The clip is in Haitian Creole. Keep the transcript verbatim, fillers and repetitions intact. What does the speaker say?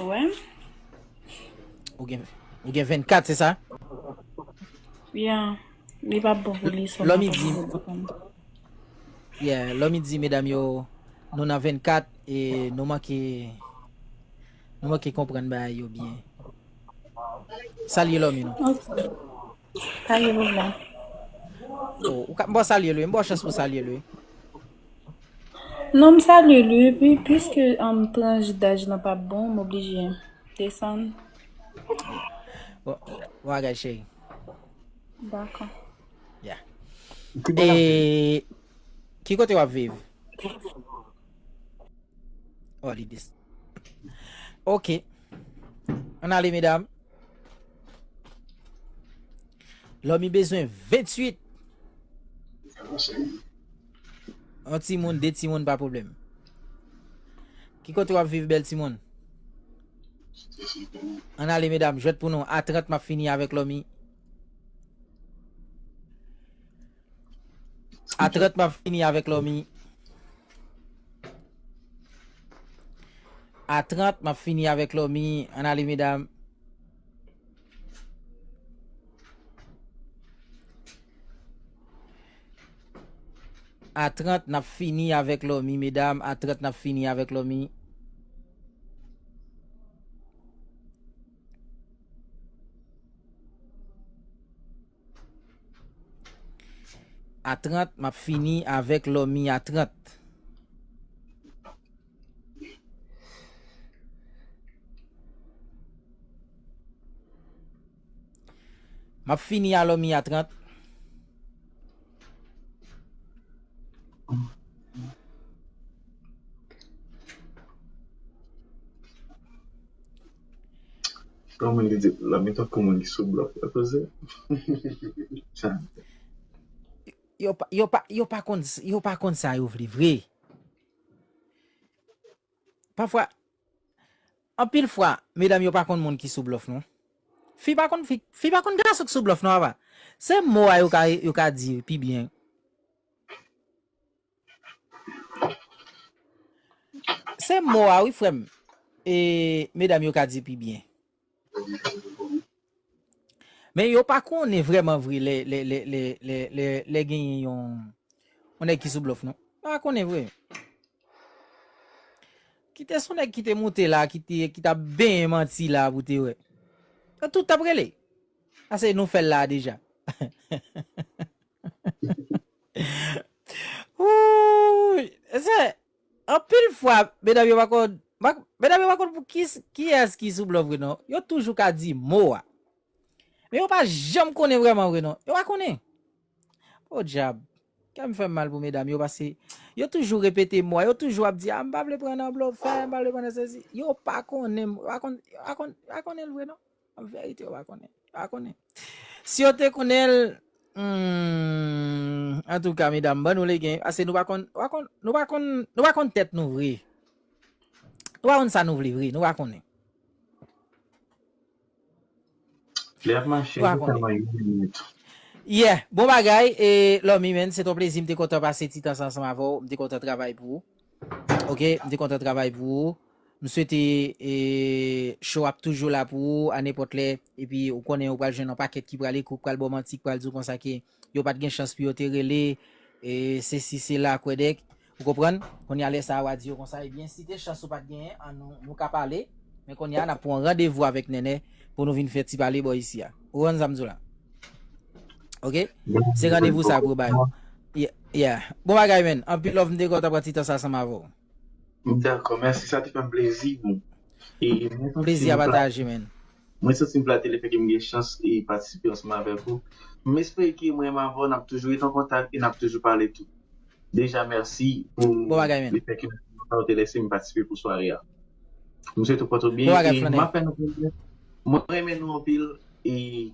Wè. Ou gen, ou gen vennkat, se sa? Yeah. Li pa bon pou li, so Lòmi di, yeah, Lòmi di, medam yo, nou nan vennkat e nou manke, nou manke konprann bagay yo byen. Salye Lòmi nou. Ok. Pa gen pwoblèm. Oh, ou ka, m ba w salye l wi, m ba w chans pou w salye l wi. Non, m salye l wi, epi piske um, tranch daj lan pa bon, m oblije desann. Bon, bon bagay cheri. Dakò. Yeah. E ki kote w ap viv? Oh, li dis. Ok. Ann ale, medam. Lòmi bezwen venntuit. Yon timoun, de timoun, pa pwoblèm. Ki kote w ap viv, bèl timoun? Ann ale, medam, jwèt pou nou. A trant, m ap fini avèk Lòmi. A trant, m ap fini avèk Lòmi. A trant, m ap fini avèk Lòmi. Ann ale, medam. A trant, n ap fini avèk Lòmi, medam. A trant, n ap fini avèk Lòmi. A trant, m ap fini avèk Lòmi a trant. M ap fini a Lòmi a trant. Yon moun ki di, la, men tankou moun ki sou blòf, la, koze. Sa. Yo pa, yo pa, yo pa konn, yo pa konn sa yo vle vre. Pafwa, anpil fwa, medam yo pa konn moun ki sou blòf, non. Fi pa konn, fi, fi pa konn gason ki sou blòf, non, papa. Se mo a yo ka, yo ka di pi byen. Se mo a, wi, frè m. E medam yo ka di pi byen. Men yo pa konnen vrèman vre lè, lè, lè, lè, lè, lè, lè genyen yon, yon nèg ki sou blòf, non. Yo pa konnen vre. Kite se yon nèg ki te moute la, ki te, ki t ap benyen manti la pou te wè. Yo tout t ap rele. Ase nou fè l la deja. Wouy! Se, anpil fwa, medam yo pa konn, pa, medam yo pa konn pou ki, kiyès ki sou blòf vre non. Yo toujou ka di mo a. Men yo pa janm konnen vrèman vre non. Yo pa konnen. Podyab. Kè m fè m mal pou medam yo, paske yo toujou repete mo a, yo toujou ap di, a, m pa vle pran nan blofè, m pa vle pran nan sesi. Yo pa konnen, yo pa konn, yo pa konn, yo pa konnen l vre non. An verite, yo pa konnen. Yo pa konnen. Si yo te konnen l, hmm, antouka, medam, ban nou legen, paske nou pa konn, nou pa konn, nou pa konn, nou pa konn tèt nou vre. Nou pa konn sa nou vle vre, nou pa konnen. Li ap mache, li pa manyen. Yeah, bon bagay, e, Lòmi, men, se ton plezi, m te kontan pase ti tan sa ansanm avè w, m te kontan travay pou ou. Ok, m te kontan travay pou ou. M swete, e, show ap toujou la pou ou, a nenpòt lè, epi ou konnen ou pral jwenn yon pakèt ki pral ekri, pral ba w manti, pral di w konsa ke yo pa t gen chans pou yo te rele, e, sesi, sela, kwèdèk. Ou konprann? Kounye a lè sa a, w a di yo konsa, ebyen, si te chans ou pa t genyen, an nou, nou ka pale. Men kounye a, n ap pran yon randevou avèk Nènè pou nou vin fè ti pale bò isi a. Ou konprann sa m di w la? Ok? Se randevou sa pou yo ba yo. Yeah, yeah. Bon bagay, men. Anpil love, m te kontan pran ti tan sa ansanm avè w. Dakò, mèsi, sa te fè m plezi, bon. E mwen santi m flatte. Plezi a pataje, men. Mwen santi m flatte lefètke m gen chans e patisipe ansanm avèk ou. M espere ke mwen menm avè w, n ap toujou rete an kontak e n ap toujou pale tou. Deja, mèsi pou lefètke w te lese m patisipe pou sware a. M swete w pòte w byen e m ap fè nou konfyans. Mwen renmen nou anpil e